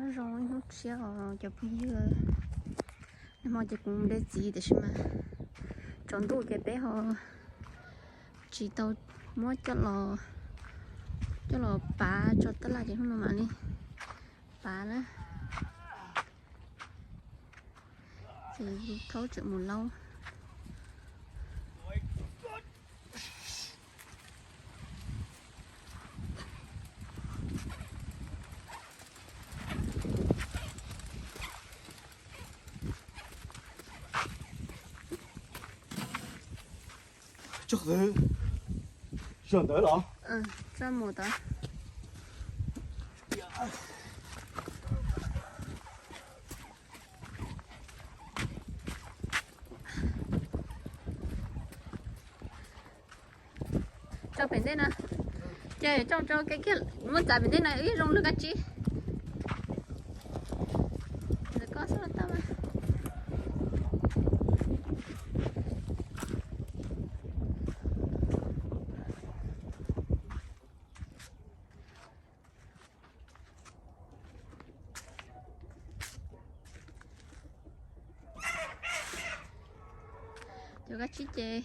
Nyob zoo ib hnub tshiab os cov phooj ywg. Nag hmo ces kuv de txiv tiam sis mas tsaus ntuj ces peb ho tsis tau muab coj los, coj los pav tso tab laj ces hnub no mam li pav na. Ces thaub tseem mus laub. Tsob qhwv zog ntawd los? Tsob mus tod. Tso pem ntej no. Ces tso tso kev kiag muab txav pem ntej no ib zoo lug kab tsib. Ntawm koj xwb los tau mas. Cov kab tsib ces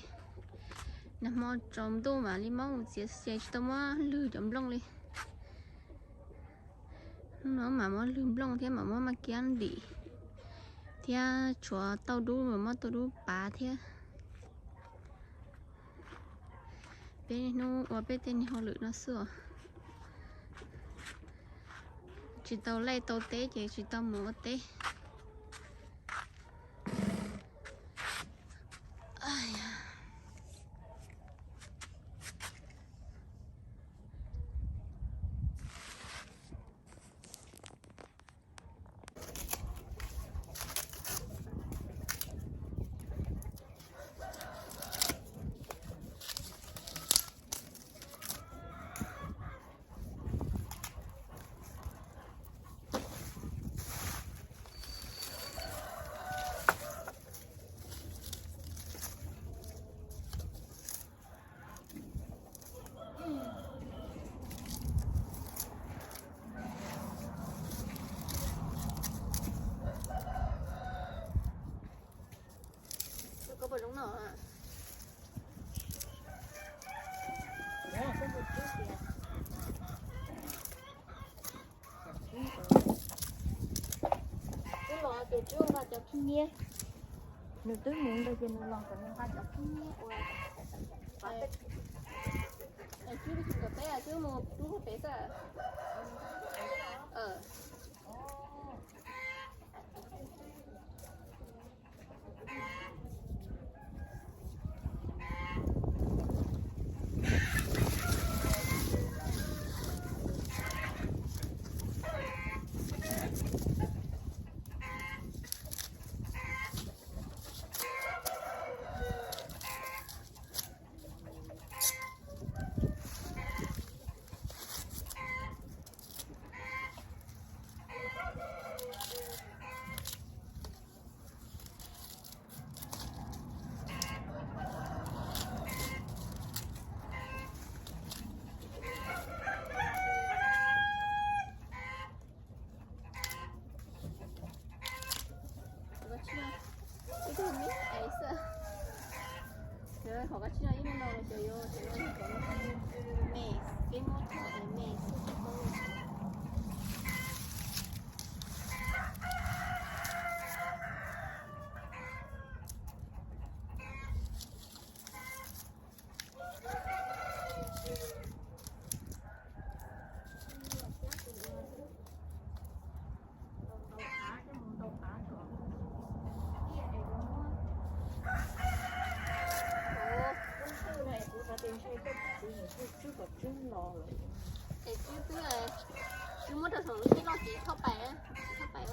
nag hmo tsaus ntuj mam li muab mus txiav ces tsis tau muab lwg cov nplooj li. Hnub no mam muab lwg nplooj thiab mam muab maj kiab ntim thiab tshuav tauj dub mas muab tauj dub pav thiab. Peb niaj hnub ua peb tej niag hauj lwm no xwb os. Tsis tau laj tau teb ces tsis tau mus ua teb. Twb los ces twb nqa cov khib nyiab, nws twb mus ntawd ces nws los kom nws nqa cov khib nyiab ua. Twb mus rub pem xwb. Ib tug me es xwb. Qhov koj tsis no ib no no ces yuav, ces yuav me, peb muab cov es me xwb tsis paub. Es twb, twb muab rau saum lub teb loj ces txhob pais, txhob pais.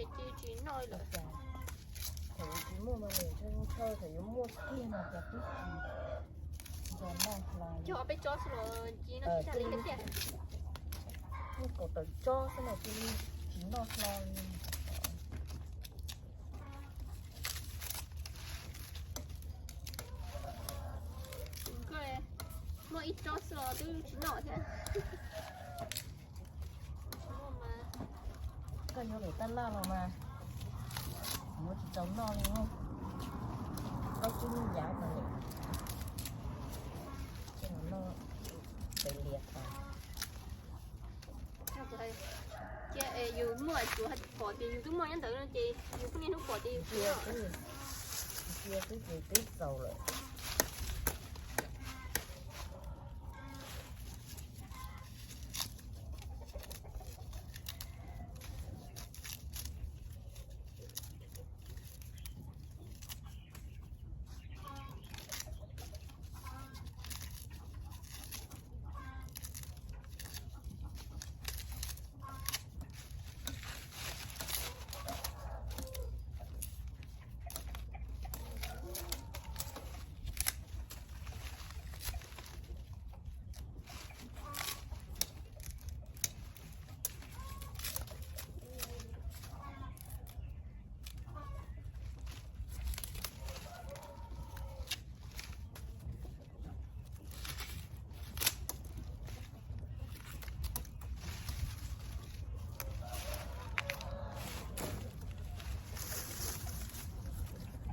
Tsis noj li lawm. Thaum tsis muaj no nws ntshaw ntshaw, thaum yuav muaj kiag no ces twb tsis nco noj hlo li. Cog peb tsob xwb los ci noj tsis tag li thiab. Muaj kaum tawm tsob xwb no cia li tsis noj hlo li. Muaj ib tsob xwb los twb tsis noj thiab. Koj yuav lwm tab laj los mas yuav tsis tau noj li. Plaub tsib hnub yav no lawm, ces noj pem lias tas. Cia yus muaj tsuav pom tias yus twb muaj nyob ntawd no ces yus pheej niaj hnub pom tias yus cia xwb, cia xwb ces twb txaus lawm.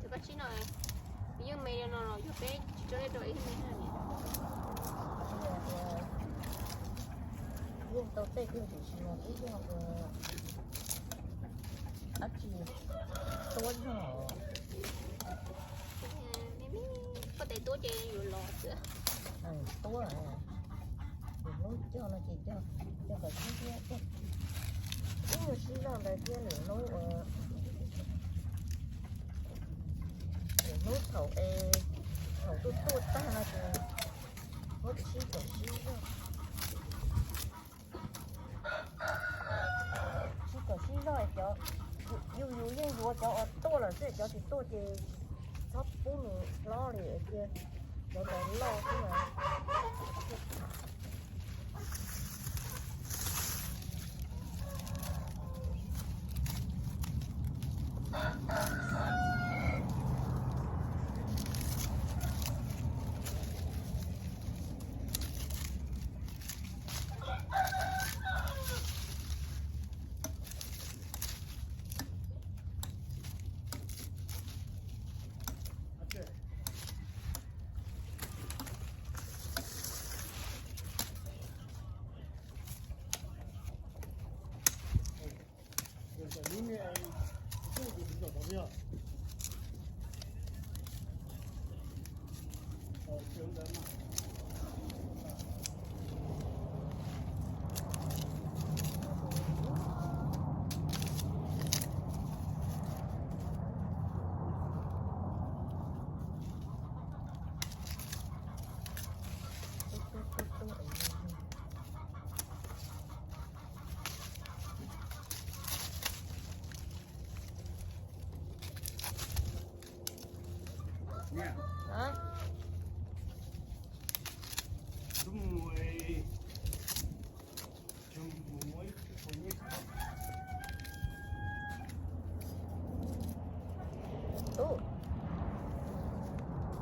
Tus koj tsis noj, yeej me li no los yog peb tsis tso dej rau ib me na. Yeej tau tej tiag tiam sis mas twb yog dab tsi tuab zog. Koj tes tuab ces yuav los xwb. Tuab, hnub cog no ces cog, cog kom sib thiab, ib nyuag sib zog ntawd thiab lwm hnub, lwm hnub thaum es, thaum tuaj tuaj tag no ces muab sib kom sib zog. Sib kom sib zog cov, yus yus yeej yuav cov uas tuaj lawm xwb, cov tsis tuaj ces tsis txhob pub nws hlob li cia cov ntawd loj xwb mas. Ub,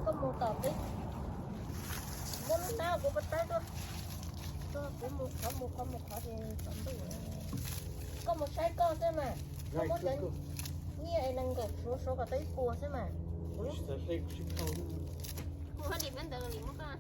koj mus tom peb, muab lub hnab kuv pov tawb tuaj, kuv mus qhov mus qhov mus qhov ces tsaus ntuj. Koj mus saib koj xwb mas, koj muab cov nyiaj es nees nkaum suav suav kom tau ib puas xwb mas. Kuv hab li peb ntawd li muab koj.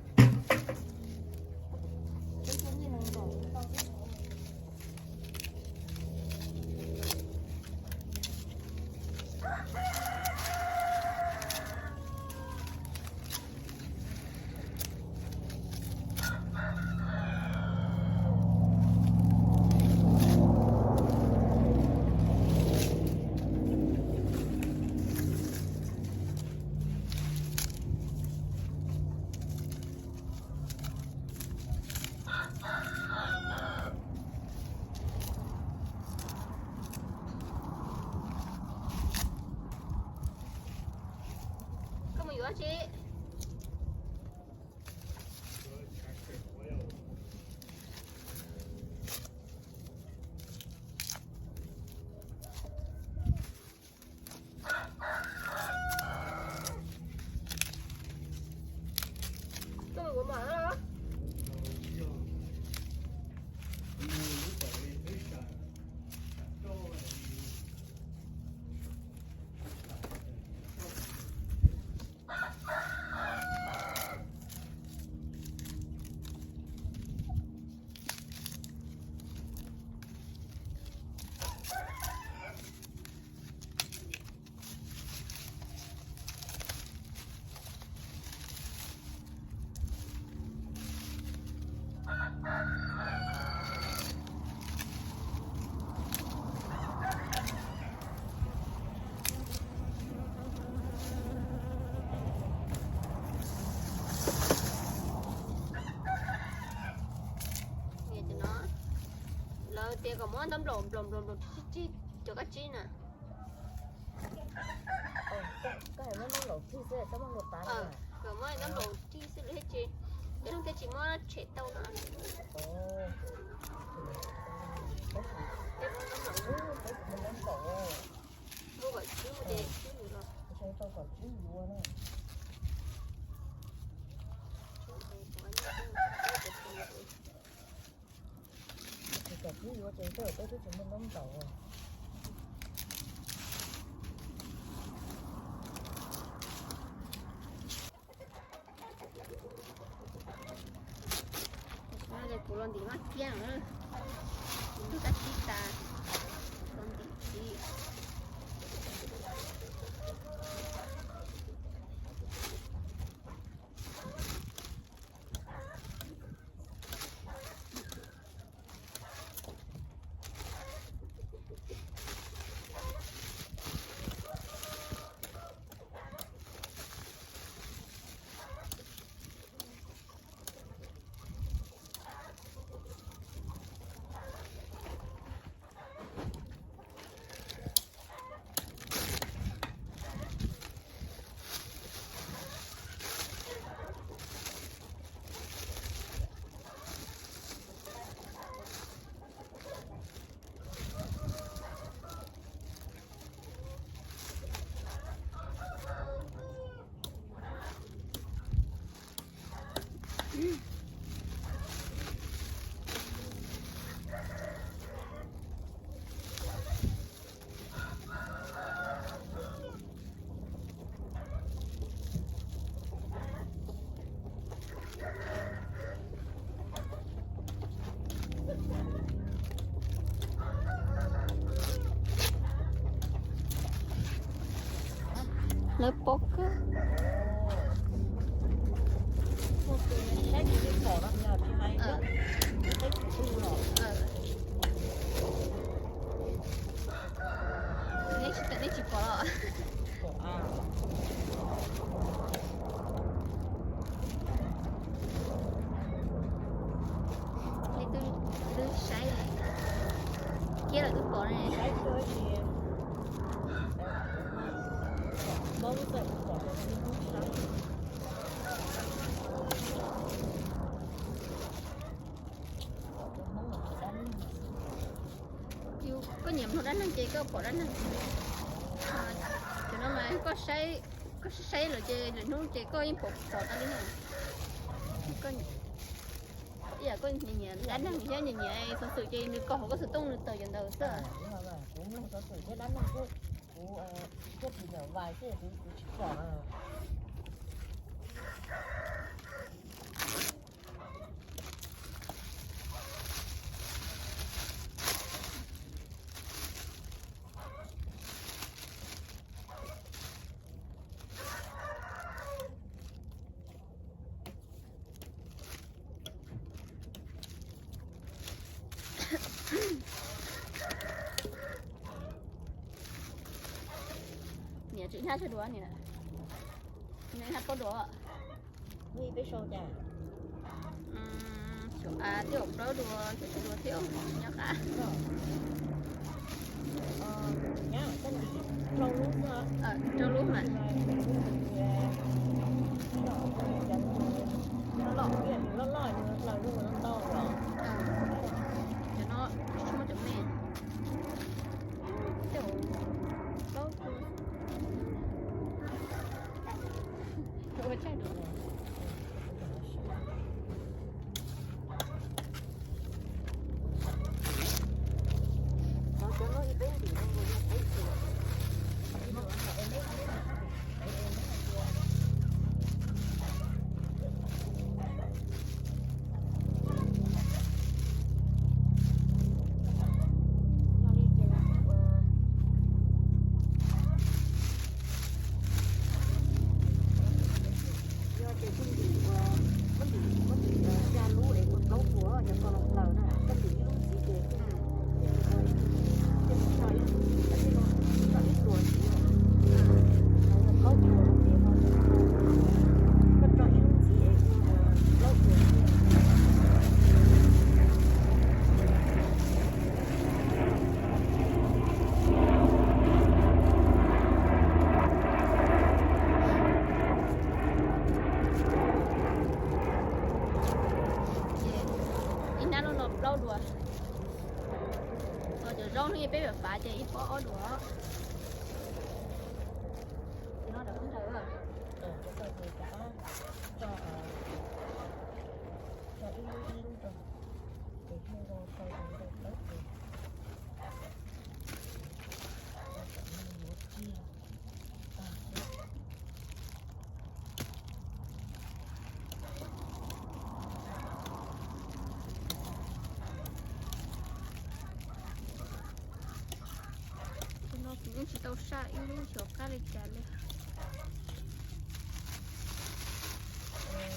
Yuav tsi? Lawv tias kom muab ntaub nplaum nplaum nplaum nplaum tsib cov kab tsib na. Kom muab ntaub nplaum tsib xwb lawv thiaj tsis muab tshem tau no. Muab kom tsib mus ces tsib mus los. Kom tsib yuav ces tej zaum peb twb tsis muaj ntaub nplaum. Kuv los ntim maj kiab, kuv ntug kab tsib tas, los ntim tsib. Lawv pom kawg. Nej tsis pom los? Twb saib kiag lawm twb pom ne. Yus, koj nyiam mloog dab neeg ces koj pom dab neeg. Cov no mas koj saib, koj saib saib lawm ces lwm hnub ces koj yeej pom pom tau li na. Ib yam koj nyiam nyiam dab neeg thiab nyiam nyiam xov xwm ces nws kos hauv koj xov tooj nws tawm cov ntawd xwb. Niam tseem hab tsawg duav niam, niam hab plaub duav. Ib peb sau cas? Xyov, twb plaub duav, xyov tsawg duav thiab, nyob qab. Rau lub mas. Ib nab loj no plaub dua. Cov zaub no peb pab fav ces ib pob ob dua. Tus no kuv yeej tsis tau saj ib lub xyov qab li cas li.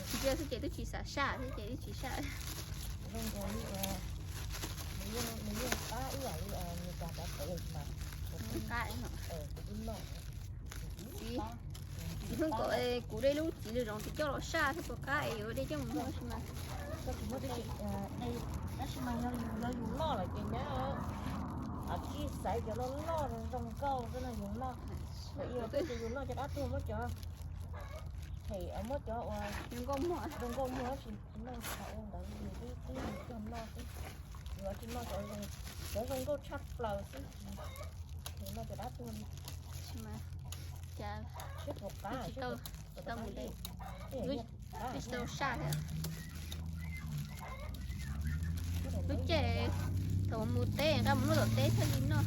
Tsis ntsia xwb ces twb tsis xav saj thiab ces twb tsis saj. Nws yeej qab ib yam li Meskas cov pem mas. Qab no. Txiv, txiv Hmoob kom kuv de lub txiv lws zoov tsis coj los saj thiab puas qab es yuav de coj mus muag tab sis mas. Tab sis mas yog yus loj lawm ces nyab, tsis xaiv cov loj loj zoo nkauj xwb no yus noj. Yog tias yus noj cov dab tuag muab cov, muab cov uas zoo nkauj muag tab sis noj ua ntawd yus twb cog noj xwb. Yus tsis noj cov zoo nkauj tshaj plaws xwb, yus noj cov dab tuag li. Cas tsis tau mus de, twb tsis tau saj thiab. Lub caij thaum mus teb nqa mus noj tom teb thiaj li noj.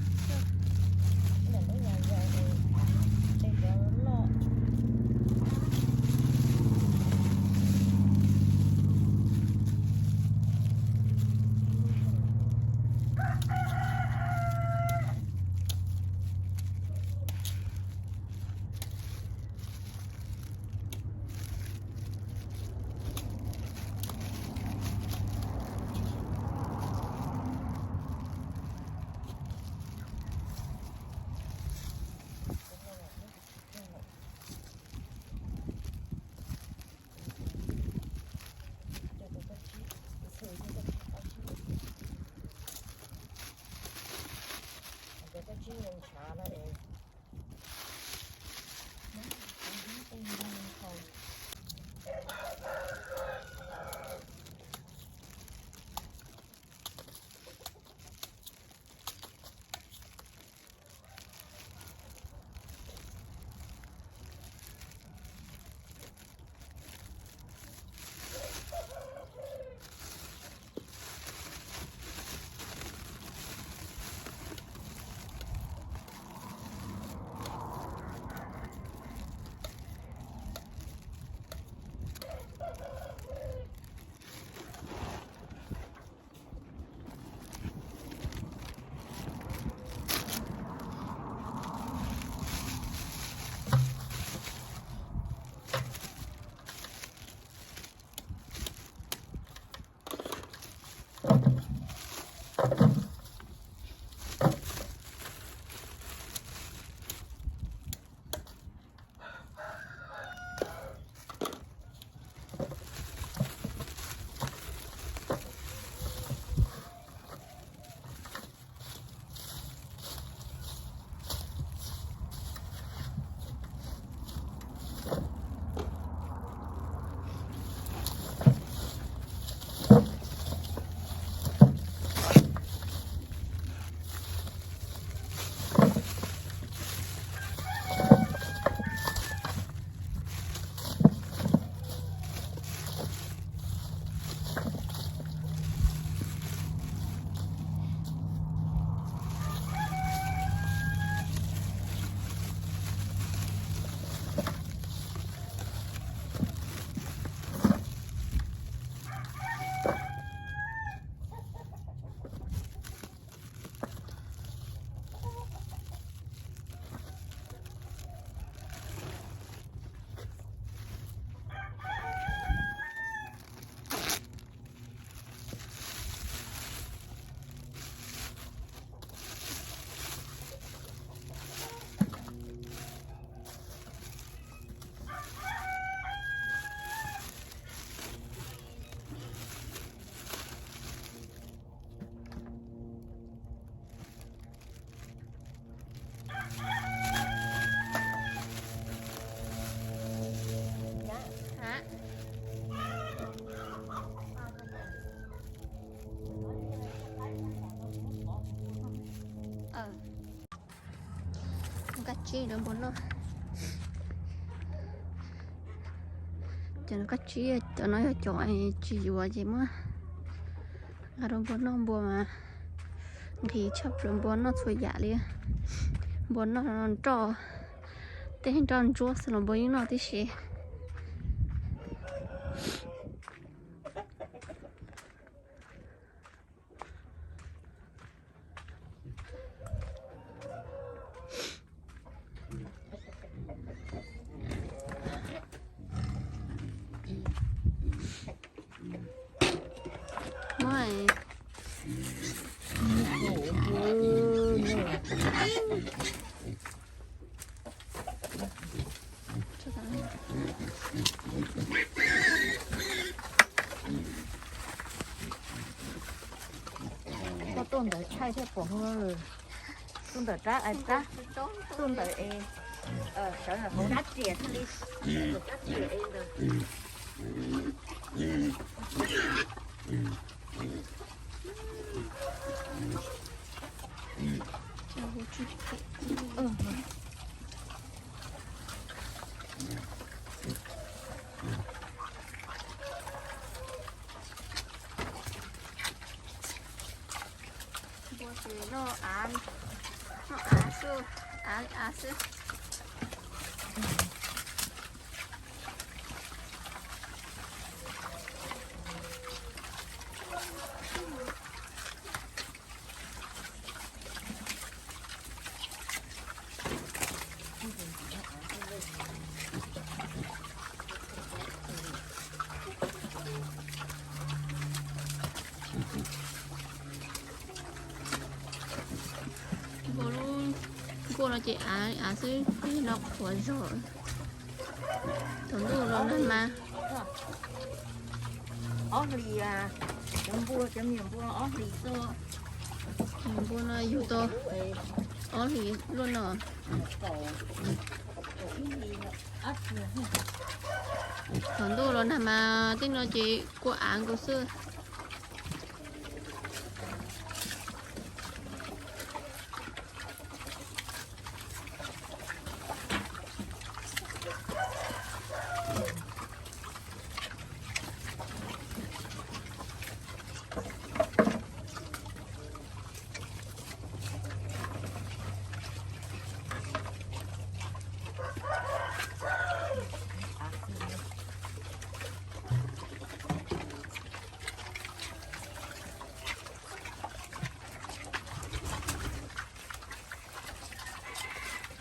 Tsib rau npua noj. Cov no koj tsib, cov no yog cov tsis yuav ces muab nqa rau npua noj. Npua mas nqhis tshaj plaws, npua noj txhua yam li. Npua noj nroj, tej nroj ntsuab xwb los npua yeej noj tib si. Koj tuaj ntawd thaij thiaj pom. Tuaj ntawm rab, rab, tuaj ntawd es sawv hauv rab riam thiaj li, rab riam es ntawd. Npua ces noj av, noj av xwb, av li av xwb. Npua lub, npua no ces av, av xwb, no qhuav zog. Thaum ntuj los nag mas. Ob hlis, cov npua, cov me nyuam npua ob hlis xwb. Npua no yug tau ob hlis luaj no. Thaum ntuj los nag mas tej no ces kua av nkaus xwb.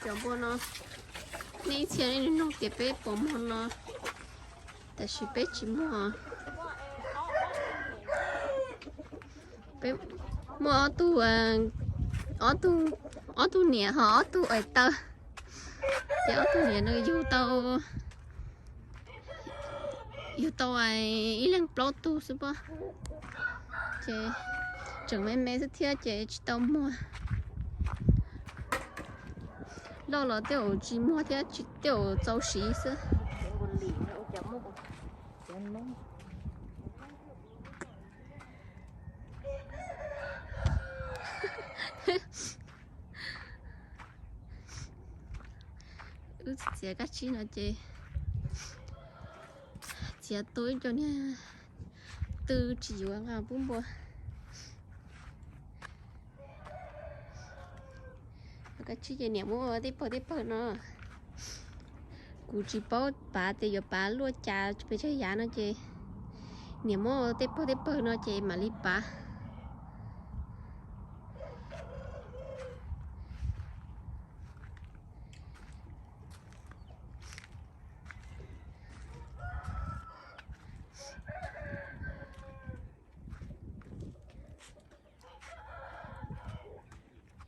Cov npua no, nej ib txhia nej nug tias peb puas muag no, tab sis peb tsis muag. Peb muaj ob tug, ob tug, ob tug niam ho ob tug es taw. Ces ob tug niam nws yug tau, yug tau ib leeg plaub tug xwb pob. Ces tseem me me xwb thiab ces tsis tau muag. Loj los tej zaum tsis muag thiab, tej zaum txaus siv xwb. Wb txiav kab tsib no ces txiav tau ib co niag tw tsis yuav nqa pub npua. Kab tsib ces niam muab ua tej pawg tej pawg no. Kuv tsis paub pav tias yuav pav luaj cas pes tsawg yav no ces niam muab ua tej pawg tej pawg no ces mam li pav.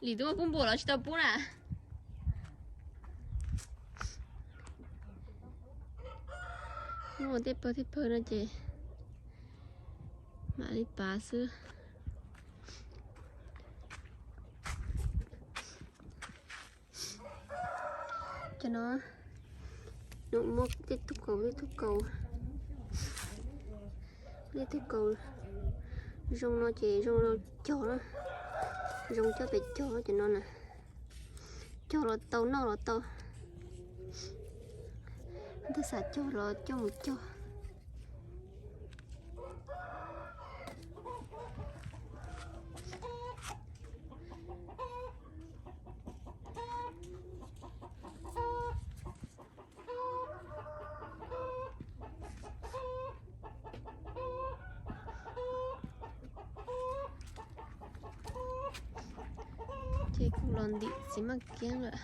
Lim twb muab pub npua los tsis tau pub na. Muab tej pawg tej pawg no ces mam li pav xwb. Cov no, no muab tej tug kaus, tej tug kaus, tej tug kaus zoo no ces zoo cog, zoo coj pem cog cov no na. Cog los tau, noj los tau. Ntag, xav cog los coj mus cog. Ces kuv los ntim txiv maj kiab lawm.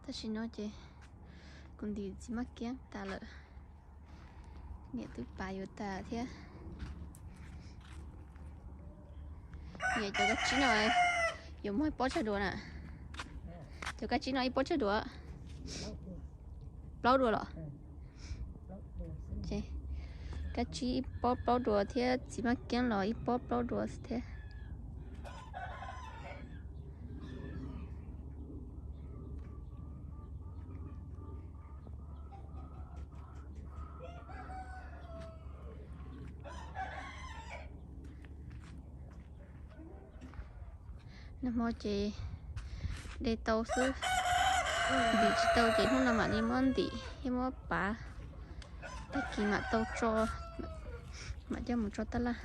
Tam sim no ces kuv ntim txiv maj kiab tas lawm. Niam twb pav yuav tas thiab. Niam, cov kab tsib no yuav muab ib pob tsawg dua na? Cov kab tsib no ib pob tsawg dua? Plaub dua los? Kab tsib ib pob plaub dua thiab txiv maj kiab los ib pob plaub dua thiab. Nag hmo ces de tau xwb, ntim tsis tau ces hnub no mam li muab ntim thiab muab pav, tag kis mam tau tso, mam coj mus tso taj laj.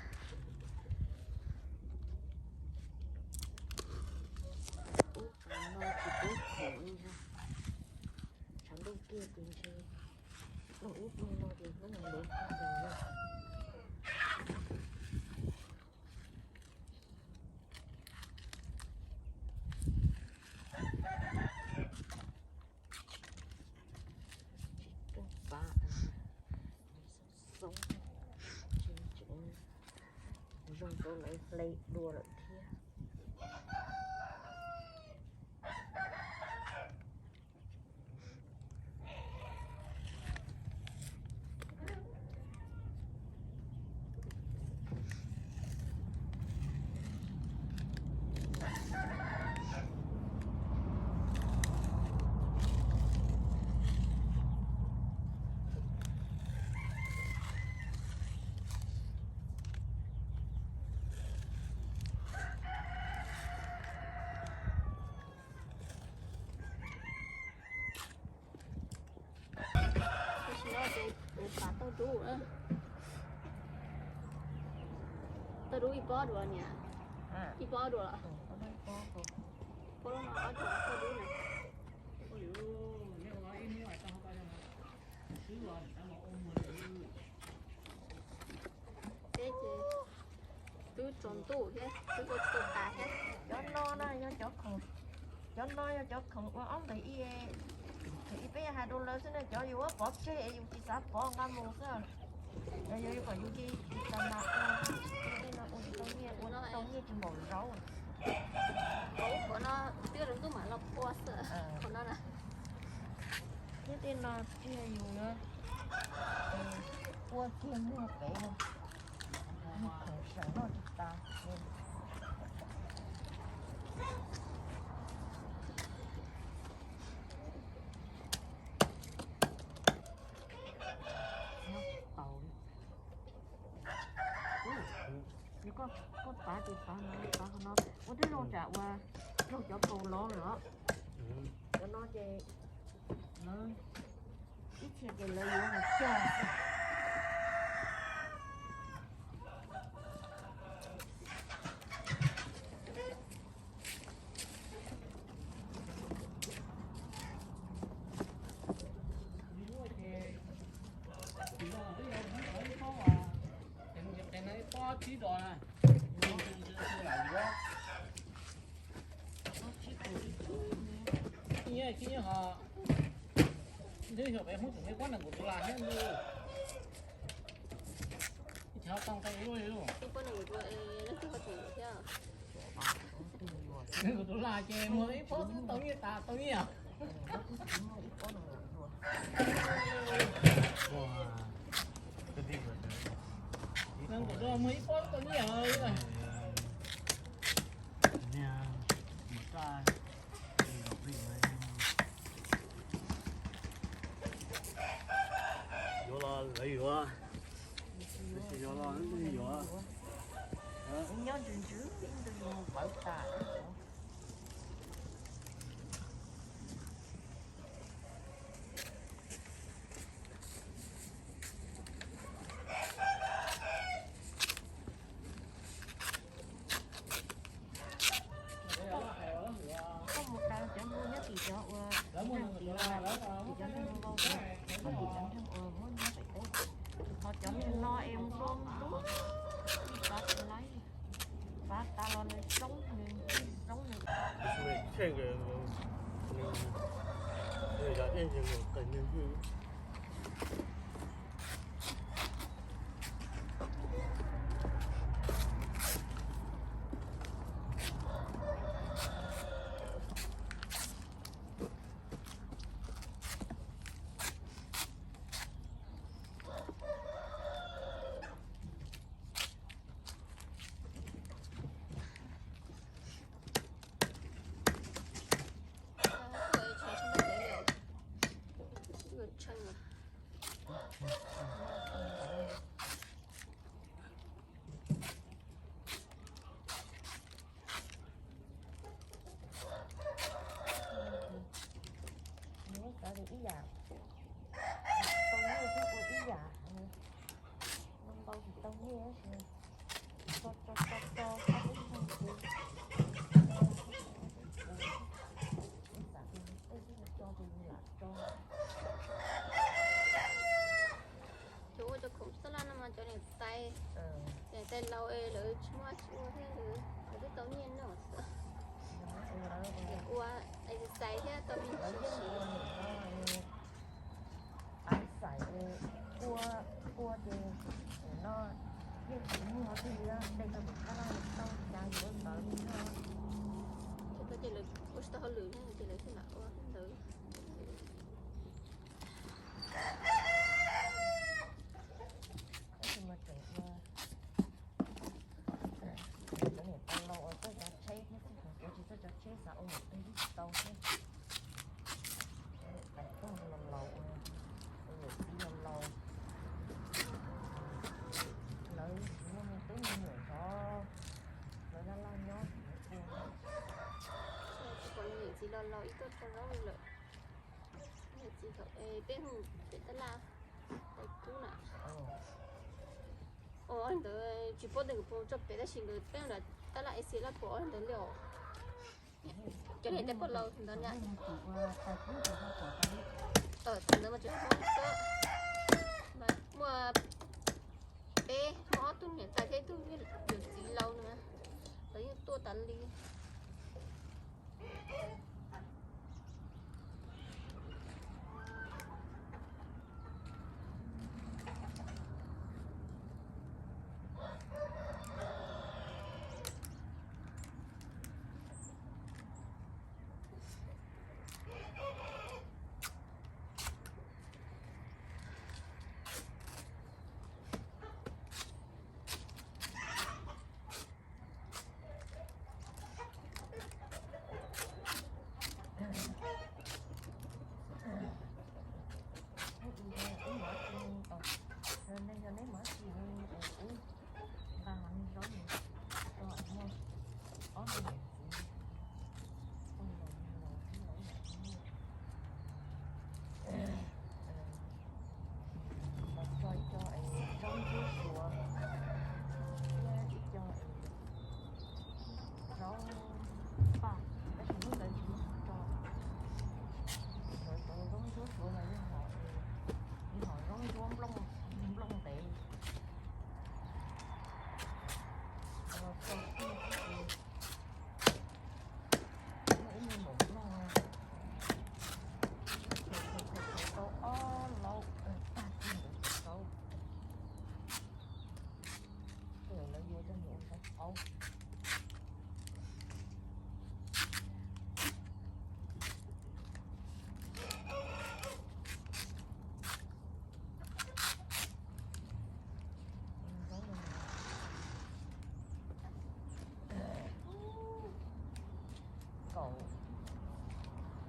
Tshav ntuj kiag ces ntshe noj ib pluag no ces hnub no ntev kawg nkaus li. Tsis tuaj pav, xoob xoob, tseem zoo rau lawv hle dua lawm thiab. Tam sim no ces kuv pav tauj dub, tauj dub ib pob dua niam, ib pob dua los? Pob no ob tauj dub na. Teb ces twb tsaus ntuj thiab twb ua tsis tau tas thiab. Cov no na yog cov khoom, cov no yog cov khoom ua ob nqis ib, ib peb hais rau lawv xwb na, cov yus muab pov tseg es yus tsis xav pov nqa mus xwb. Yog yus kom yus ces tsis tau mas ua, tej no ua tsis tau nyiaj, ua tau nyiaj tsis npaum zaub. Ub, qhov no twb los ntuj mam los ua xwb, qhov no na. Thiab tej no tsiag yus yuav ua kiag muag pem no, muag khoom seem noj tsis tas. Koj pav ces pav no, pav qhov no ua tib zoo tsam uas raug cov kaus lov lawm os. Cov no ces ib txhia ces lawv yuav mus cog. Ib pob nees nkaum dua, leej twg ho tseem yuav thiab? Nees nkaum dollar ces muag ib pob xwb tau nyiaj tas tau nyiaj. Nees nkaum dollar muag ib pob tau nyiaj. Yuav los lawv yuav, tsis yuav los yuav. Nyob ntsws ntsws ib ntu mus pawv tas. Koj mus daws cov npua nyob tim cov uas nreeg tid, tim cov nreeg npau, koj tim cov nreeg uas muab nyob pem teb. Ho cov nreeg no es mus tua ntuj, ib xav tsis laib, xav tas los nws soob, nws soob nws. Ib yam, tau nyiaj thiab ua ib yam, npau tsis tau nyiaj, tso tso tso tso, ib xyoo ces, ib xyoo ces lam tso. Cov ua cov khoom xab laj no mas cov niam tais, niam tais laus es lawv tsis muaj dab tsi ua thiab, lawv twb tau nyiaj noj xwb. Ua exercise thiab tau me ntsis siv. Tais xais ua, ua ces no yeej tsis muaj hauv twg li, de rau tus thab laj tau cas yuav ntawd li no. Ces lawv ua tsis tau hauj lwm ces lawv thiaj lam ua ntawd. Tab sis mas tseem ua, cov niam tais laus uas txawj tsav tsheb thiab xwb, kuv tsis txawj tsav tsheb xav ua niam tais twb tsis tau thiab. Tais laus laus, niam txiv laus laus, lawv tsis muaj me tub me nyuam zov, lawv laj laj nyob tsis muaj ua. Niam txiv laus laus ib tuaj tso zaub lawm. Niam txiv thaum peb mus pem tab laj, tais kub na. Ua ntawd tsis paub tes kuv puas tso pem tab sis nkawd peb mus tab laj ej xi laj puas ua ntawd li os. Cov niam tais pog laus ntawd na. Ntawd mas tsis muaj, muaj peb, muaj ob tug niam tais thiab ib tug yawm txiv laus na, lawv yeej tuaj tas li.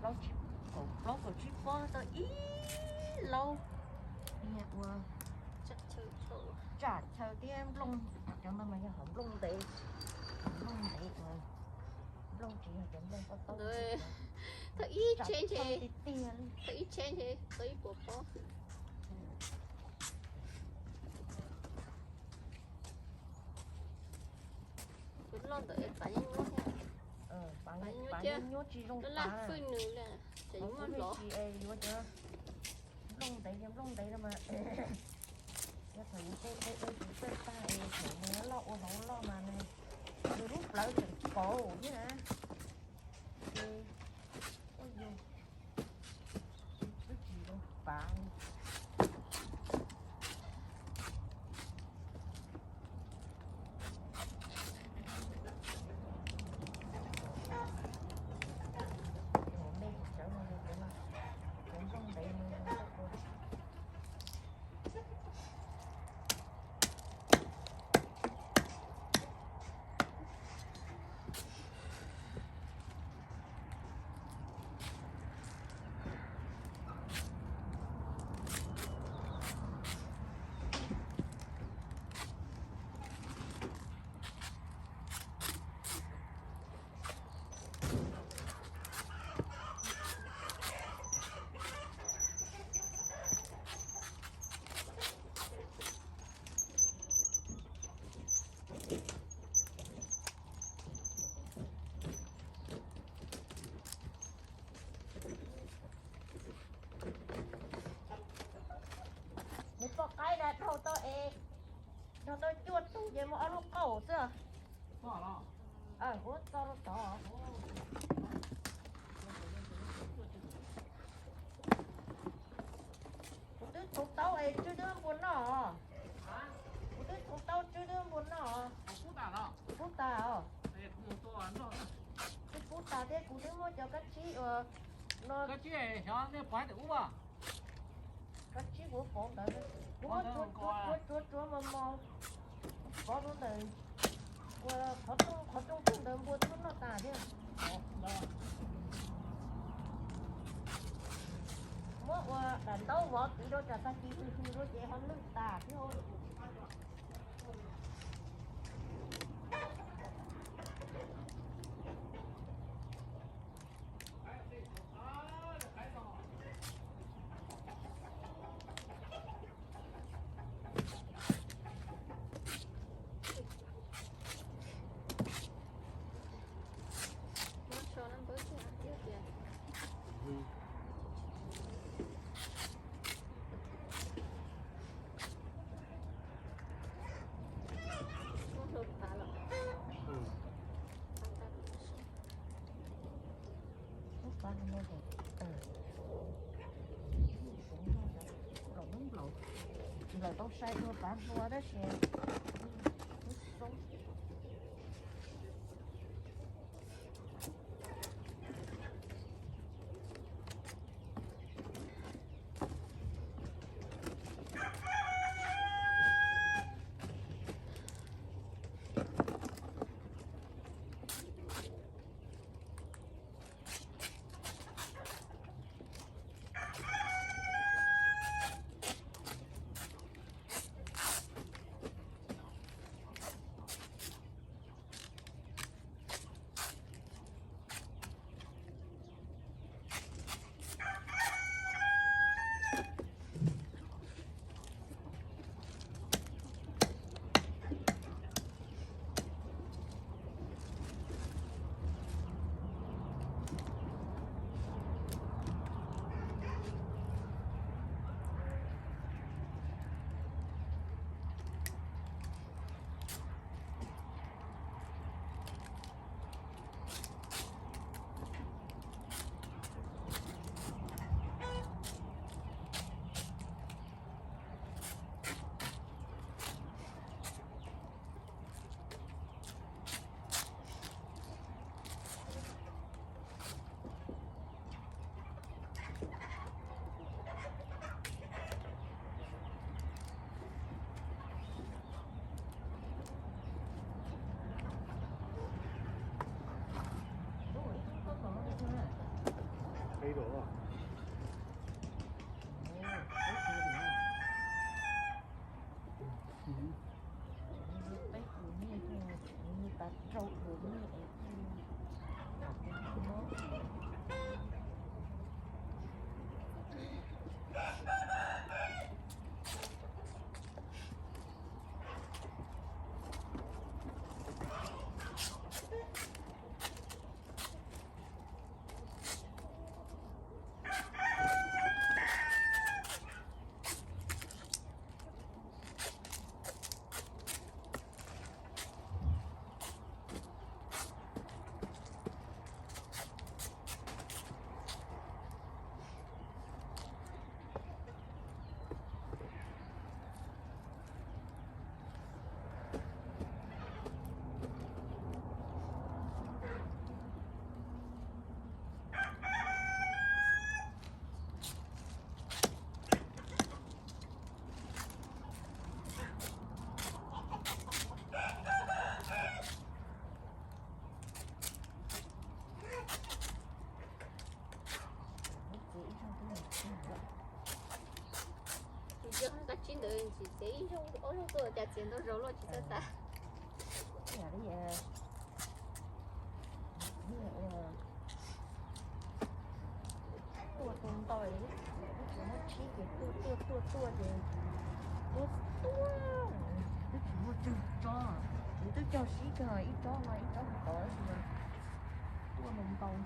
Plaub, kaum plaub kaum tsib pob tau ib laub. Niag ua tsam chaw thiab nplooj, cov no mas yog hom nplooj ntev, hom nplooj ntev uas nplooj tsis yog cov nplooj pob taub. Tau ib tsheb ntshe, tiag tiag li, tau ib tsheb ntshe tau ib puas pob. Tus loj ntawd pav yeej nyuaj thiab. Pav yeej nyuaj tsis zoo pav. Tsis yuav cov nplooj ntev, cov nplooj ntev no mas yog thaum yus tej tej ua tus txawj tag es thaum nws loj ua hauv loj mas nws, nws lub plawv tseem kauv thiab na. Ces ua yus twb tsis zoo pav li. Nws poj qaib na dhau tau es, dhau tau cuaj tug ces muaj ob lub qauj xwb. Huab txo rau tod. Kuv twb txhoov taub es tswb twb npua noj. Kuv twb txhoov taub tswb twb npua noj. Pub tas os. Twb pub tas thiab kuv twb muab cov kab tsib uas no. Kab tsib kuv pov ntawd, kuv muab tsuav tsuav tsuav mos mos pov rau ntawm ua qhov rooj, qhov rooj twg ntawd npua twb noj tas thiab. Muab ua daim ntaub vov tid rau tsam tag kis hws hws rau ces ho lwj tas thiab. Lawv tau sai dua pav hlua tab sis Tus yog koj tsib ntawd tsis txiav ib zaug ob zaug tuaj cas txiav ntau zaus luaj tsis txawj tas. Tuaj tua ntau, wb tsis muaj tsheb ces tuaj tuaj tuaj tuaj ces tuaj tuaj, wb tsis muaj tsawg tsob, wb twb cog sib kawg ib tsob no ib tsob tod tab sis mas tuaj ntau ntau.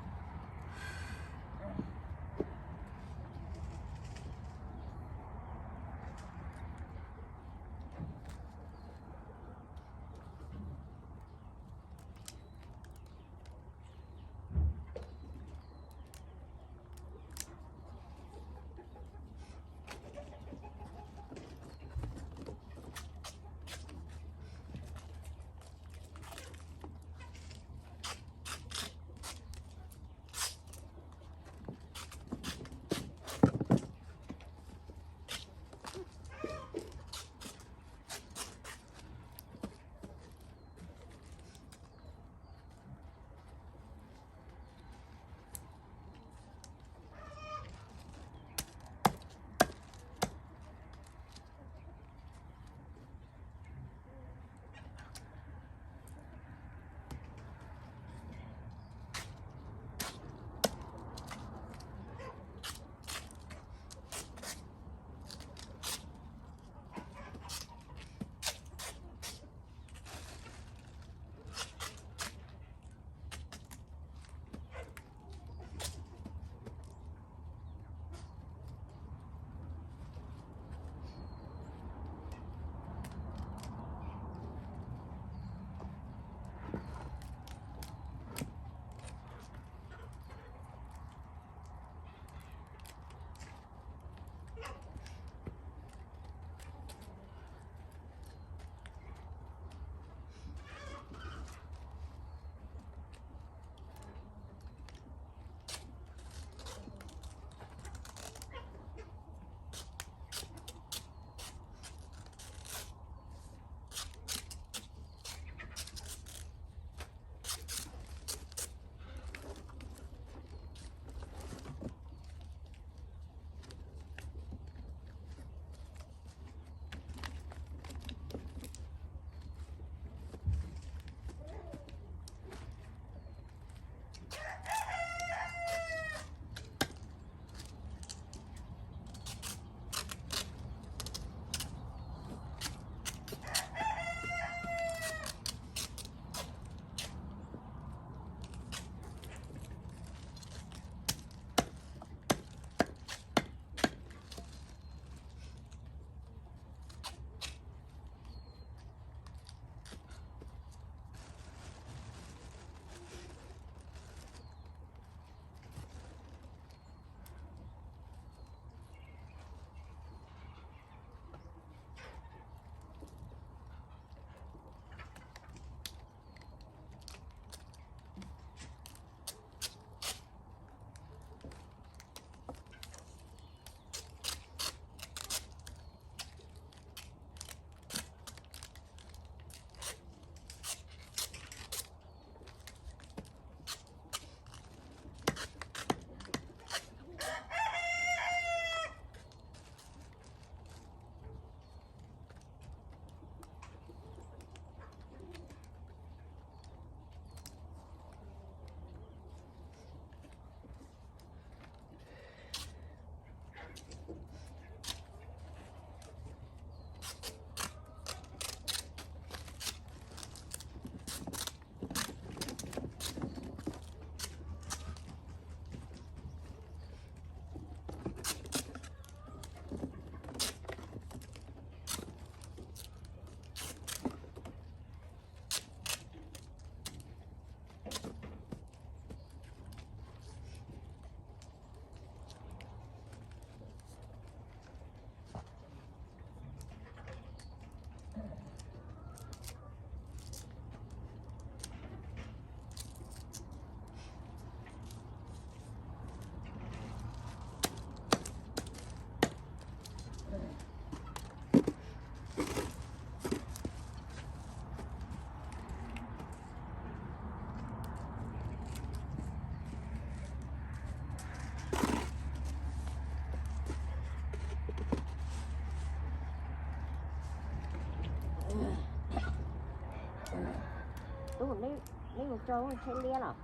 Mus rau tsheb liab los?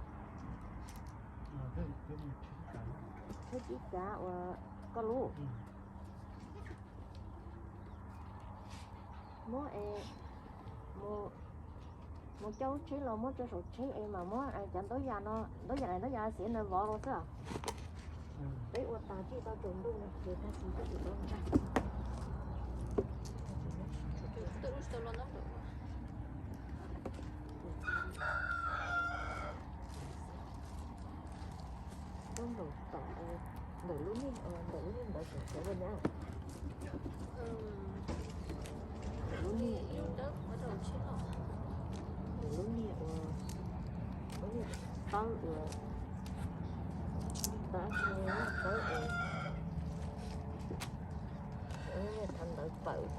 Tsheb tsib kav uas koj lub. Muab es mus, mus coj lub tsheb los muab rau saum tsheb es mam muab cov ntaub yas no, ntaub yas, ntaub yas xiav na vov los xwb. Peb ua tas tsis tau tsaus ntuj no ces tag kis twb tsis tau ntag. Ntaub nplaum tom ntawm lub niag, ntawm lub niag ntawd tseem sawv los nyab. Ntawm lub niag, ntawm lub niag uas, lub niag tawb uas, tawb, tawb uas, lub niag thav ntawd pawm.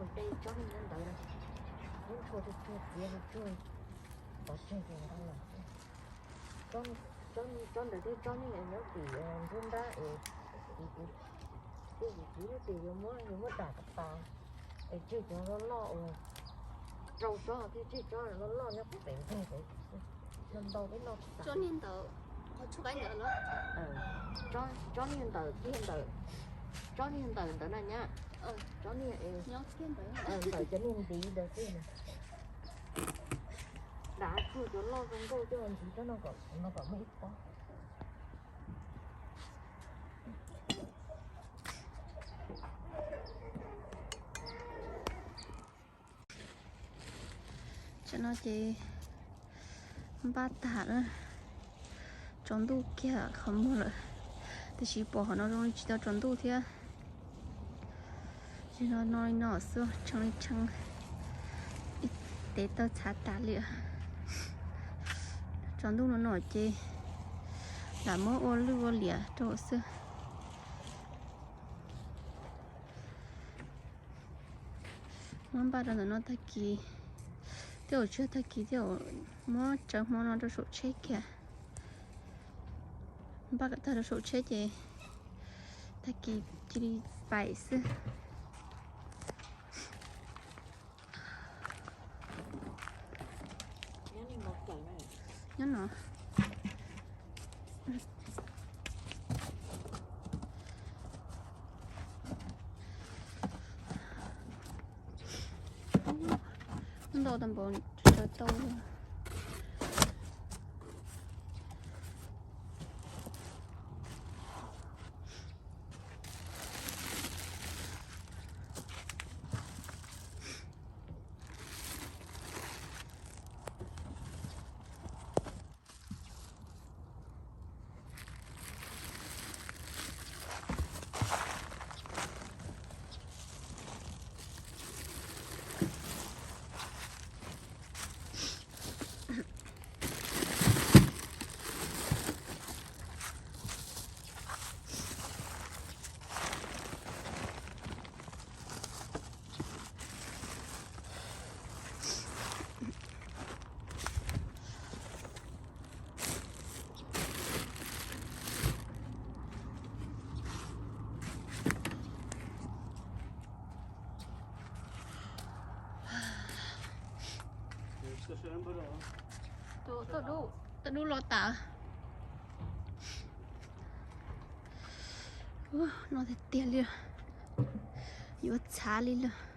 Tsob niag ntawd, lub ntshua tsuag tsuag txiav tsuag tsuag, pov tseg ces nqa los. Tsob ntawd thiab tsob niag nyob tim nruab nrab es kuv, kuv, kuv txiv lub tias yuav muab, yuav muab dam tas, es tseg cov loj loj uas rau tsob thiab tseg tsob loj loj nyob pem ntug ntawd, ntau peb noj tsis tas. Tsob niag ntawd, tsob niag ntawd kiag ntawd, tsob niag ntawd ntawd na nyab, tsob niag, ntawm cov niag ntiv ntawd xwb. Dam tsuag cov loj zoo nkauj coj ntxiv tsob no kom, no kom muaj ib pob. Tsam no ces npaj tag na, tsaus ntuj kiag qhov muag lawm, tiam sis pom qhov no zoo li tsis tau tsaus ntuj thiab. Ces no no li no xwb, tshee li tshee, ib tes taw txhav tas li. Tsaus ntuj no no ces lam muab ua lwj ua liam rau xwb. Muab npaj rau ntawm no tag kis, tej zaum tsis yog tag kis, tej zaum muab tsawv hmo no rau saum tsheb kiag. Npaj kom tag rau saum tsheb ces tag kis cia li pais xwb. Nyob no. Ntau tau npaum tsis tau tau. Tuaj dub los tas. No tiag tiag li, yuav txhav li lawm.